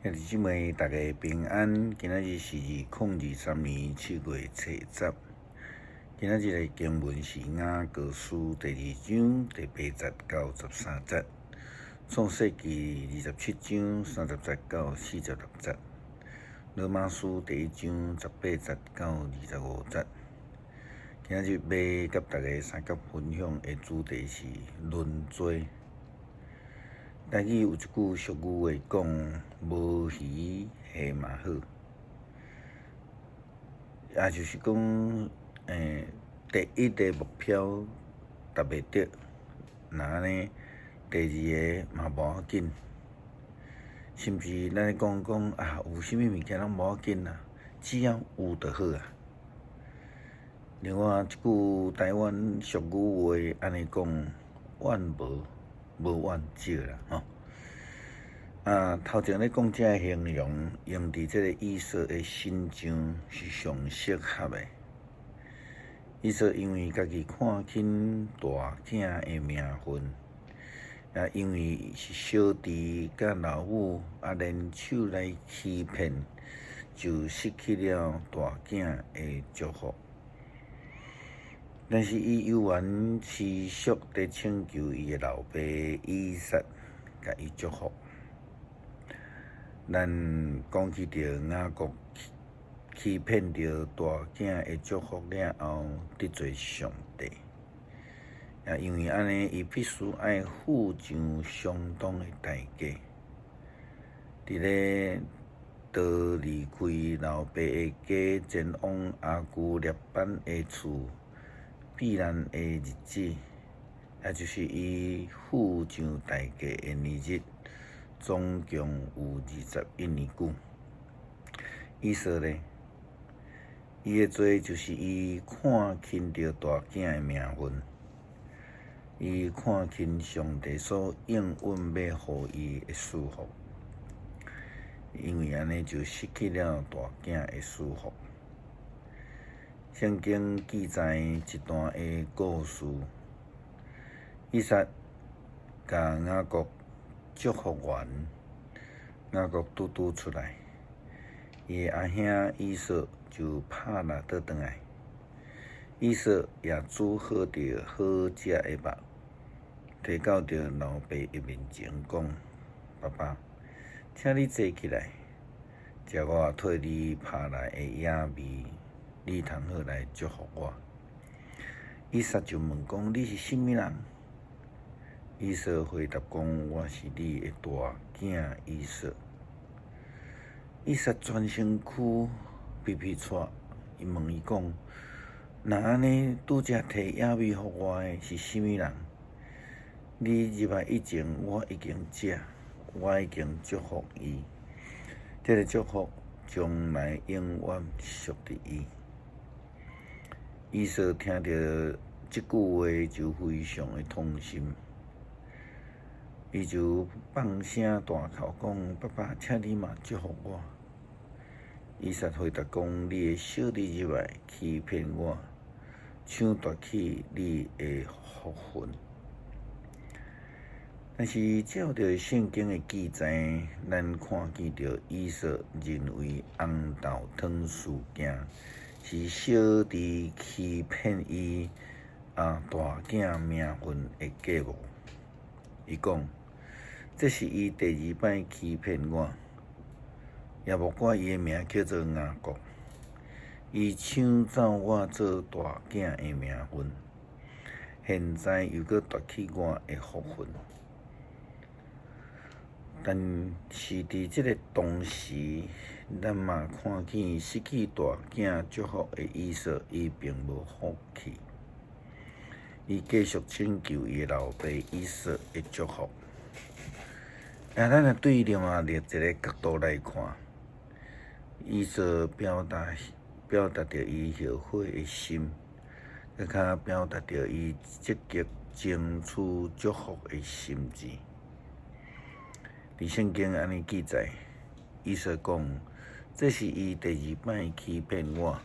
兄弟姊妹，大家平安。今仔日是2023年7月初十。今仔日的經文是雅各書第二章第八節到13節，創世記27章30節到46節，羅馬書第一章18節到25節。今仔日欲佮大家相佮分享的主題是論罪。台語有一句俗語話講：無魚蝦嘛好，也就是講，第一个目標達袂著，若按呢，第二个嘛無要緊。甚至咱咧講講啊，有啥物物件攏無要緊啦，只要有就好啊。另外一句台灣俗語話按呢講：怨無無怨少啦，吼。啊，頭前咧講這个形容，用佇這个以掃的身上是上適合的。以掃因為家己看輕大囝的名分，也因為是小弟佮老母啊聯手來欺騙，就失去了大囝的祝福。但是伊猶原持續佇請求伊的老爸以撒共伊祝福。咱講起著雅各欺騙著大囝的祝福了後，得罪上帝。也因為按呢，伊必須愛付上相當的代價。佇咧逃離開老爸的家，前往阿舅臘班的厝避難的日子，也就是伊付上代價的年日，總共有21年久。以掃咧，伊的罪就是伊看輕著大囝的名分，伊看輕上帝所應允欲予伊的祝福，因為按呢就失去了大囝的祝福。聖經記載一段的故事，以撒共雅各祝福完，雅各拄拄出來，伊的阿兄以掃就拍獵倒轉來，以掃也煮好著好食的肉，提到著老爸的面前講：爸爸，請你坐起來，食我替你拍來的野味。你通好來祝福我。以撒就問講：你是啥物人？以掃回答講：我是你的大囝以掃。以撒全身軀皮皮掣，伊問伊講：若按呢拄才提野味予我的是啥物人？你入來以前，我已經食，我已經祝福伊。這个祝福將來永遠屬佇伊。以掃聽著這句話就非常的痛心，伊就放聲大哭講：爸爸，請你嘛祝福我。以撒回答講：你的小弟入來欺騙我，搶奪去你的福分。但是照著聖經的記載，咱看見著以掃認為紅豆湯事件是小弟欺騙伊啊大囝名分的計謀。伊講，這是伊第二擺欺騙我，也莫怪伊的名叫做雅各。伊搶走我做大囝的名分，現在又閣奪去我的福分。但是佇這个同時，咱嘛看見失去大囝祝福的以掃，伊並無放棄，伊繼續請求伊的老爸以撒的祝福。啊，咱若對另外一个角度來看，以掃表達著伊後悔的心，閣較表達著伊積極爭取祝福的心志。佇聖經按呢記載，以掃講，這是伊第二擺欺騙我，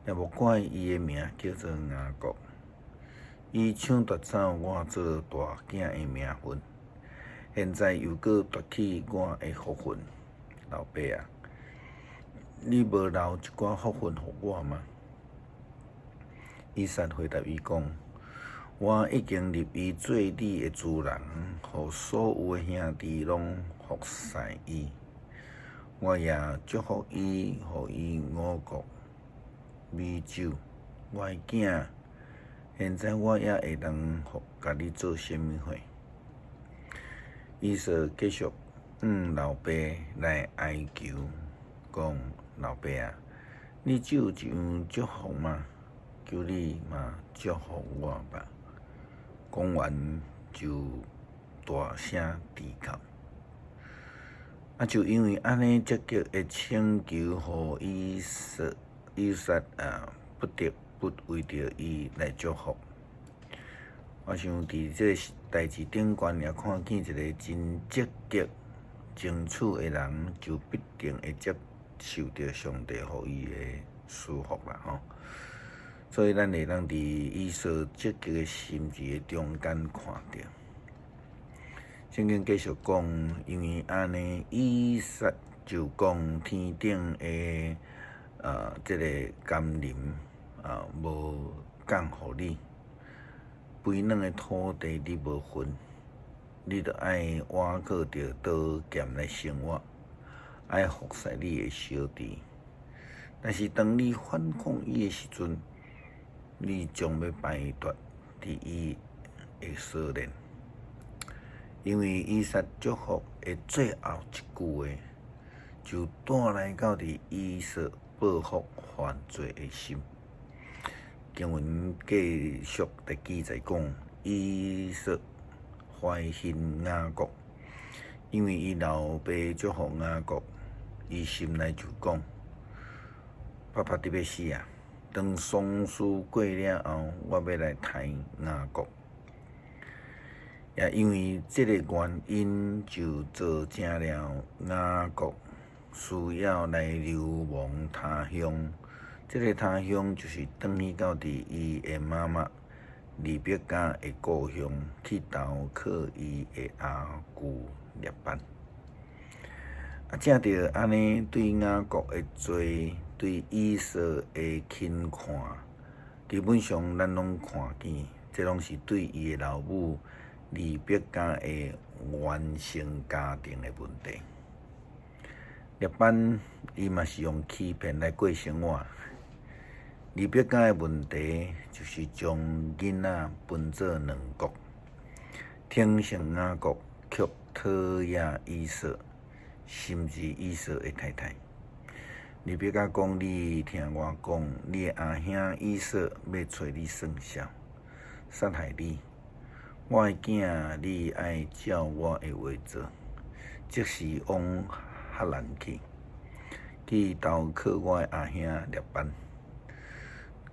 也莫怪伊的名叫做雅各。伊搶奪走我做大囝的名分，現在又閣奪去我的福分。老爸啊，你無留一寡福分予我嗎？以撒回答伊講：我已經立伊做你的主人，予所有的兄弟攏服侍伊。我也祝福伊，予伊五穀、美酒。我的囝，現在我猶會當予共你做啥物貨？以掃繼續向老爸來哀求，講：老爸啊，你只有一樣祝福嗎？求你嘛祝福我吧。講完就大聲啼哭。啊，就因為按呢積極的請求，予以撒啊，不得不為著伊來祝福。我想佇這个代誌頂懸也看見一个真積極爭取的人，就必定會接受著上帝予伊的賜福啦吼。所以咱會當佇以掃積極的心志的中間看著。聖經繼續講，因為按呢，以撒就講天頂的這个甘霖啊，無降予你，肥軟的土地你無份，你著愛倚靠著刀劍來生活，愛服侍你的小弟。但是當你反抗伊的時陣，你將欲擺脫佇伊的鎖鏈。因為以撒祝福的最後一句話，就帶來到佇以掃報復犯罪的心。經文繼續來記載講，以掃懷恨雅各，因為伊老爸祝福雅各，伊心內就講：爸爸得欲死啊！當喪事過了後，我欲來刣雅各。也因為這个原因，就造成了雅各需要來流亡他鄉。這个他鄉就是轉去到佇伊的媽媽利百加的故鄉，去投靠伊的阿舅列班。啊，藉著按呢對雅各的罪，對以掃的輕看，基本上咱攏看見，這攏是對伊的老母利百加的原生家庭的問題。列班伊嘛是用欺騙來過生活。利百加的問題就是將囡仔分做兩國，聽信雅各卻討厭以掃，甚至以掃的太太。利百加講：你聽我講，你的阿兄以掃欲揣你算數，殺害你。我的囝，你愛照我的話做，即時往哈蘭去，去投靠我的阿兄列班，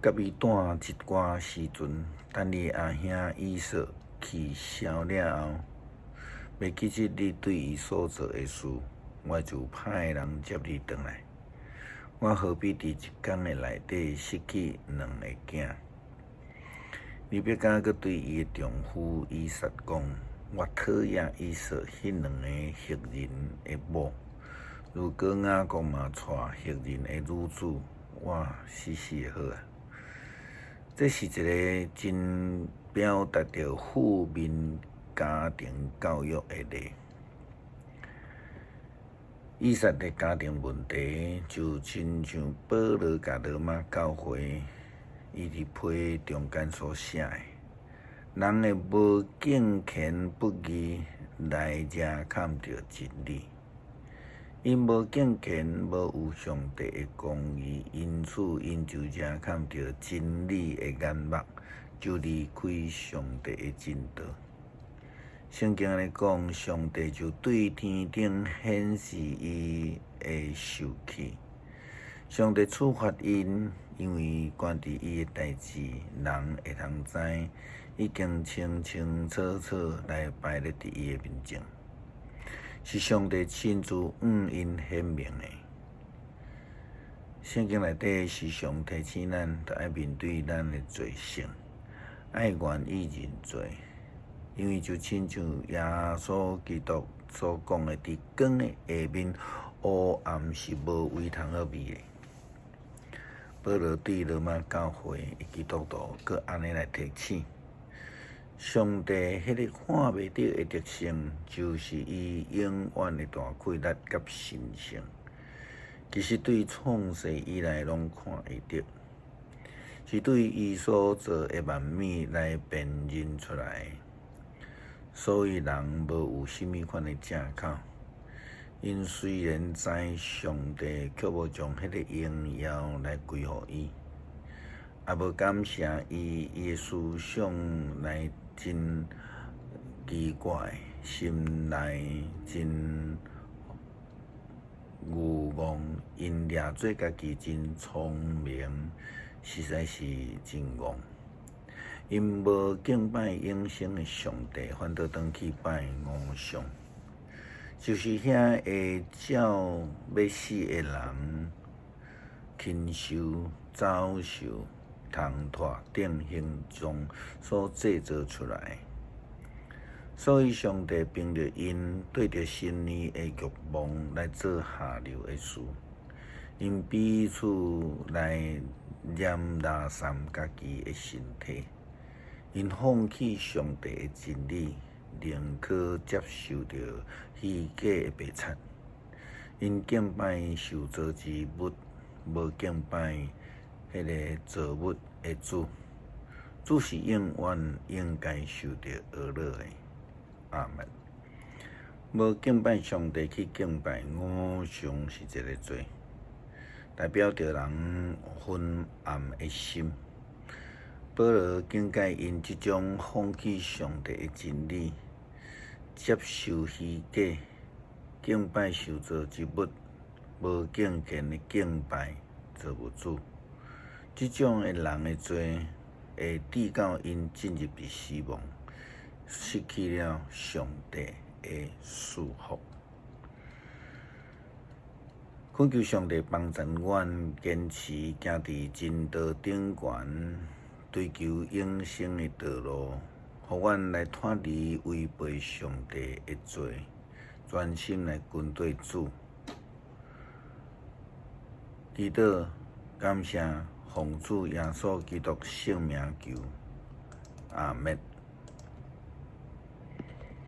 佮伊蹛一寡時陣，等你阿兄以掃氣消了後，袂記得你對伊所做的事，我就派人接你轉來。我何必佇一工的內底失去兩个囝？利百加閣對伊的丈夫以撒講：我討厭以掃彼兩个赫人的某，如果雅各嘛娶赫人的女子，我死死會好啊！這是一个真表達著負面家庭教育的例。以撒的家庭問題，就親像保羅共羅馬教會，伊佇批中間所寫的，人的無敬虔不義來惹崁著真理，𪜶無敬虔，無有上帝的公義，因此𪜶就惹崁著真理的眼目，就離開上帝的真道。聖經按呢講，上帝就對天頂顯示伊的受氣。上帝處罰𪜶，因為關佇伊的代誌，人會通知，已經清清楚楚來擺咧佇伊的面前，是上帝親自向𪜶顯明的。聖經內底時常提醒咱，著愛面對咱的罪性，愛願意認罪，因為就親像耶穌基督所講的，佇光的下面，黑暗是無位通好覕的。保羅對羅馬教會的基督徒，閣按呢來提醒：上帝彼个看袂著的特性，就是伊永遠的大氣力佮神性。其實對創世以來攏看會著，是對伊所造的萬物來辨認出來。所以人無有啥物款的藉口。𪜶雖然知上帝，卻無將彼個榮耀來歸予伊，也無感謝伊。伊的思想來真奇怪，心內真愚戇。𪜶掠做家己真聰明，實在是真戇。𪜶無敬拜永生的上帝，反倒轉去拜偶像。就是遐會照欲死的人、禽獸、走獸、蟲豸等形狀所製造出來。所以上帝憑著𪜶對著心裡的欲望來做下流的事，𪜶彼此來染垃圾家己的身體，𪜶放棄上帝的真理，寧可接受著虛假的白賊。𪜶敬拜受造之物，無敬拜彼个造物的主。主是永遠應該受著呵咾的。阿門。無敬拜上帝去敬拜偶像是一个罪，代表著人昏暗的心。保羅警戒𪜶這種放棄上帝的真理，接受虛假、敬拜受造之物，無敬虔的敬拜造物主。這種的人的罪，會致到𪜶進入佇死亡，失去了上帝的賜福。懇求上帝幫助阮堅持行佇真道頂懸，追求永生的道路，予阮來脫離違背上帝的罪，專心來跟綴主。祈禱感謝奉主耶穌基督聖名求，阿門。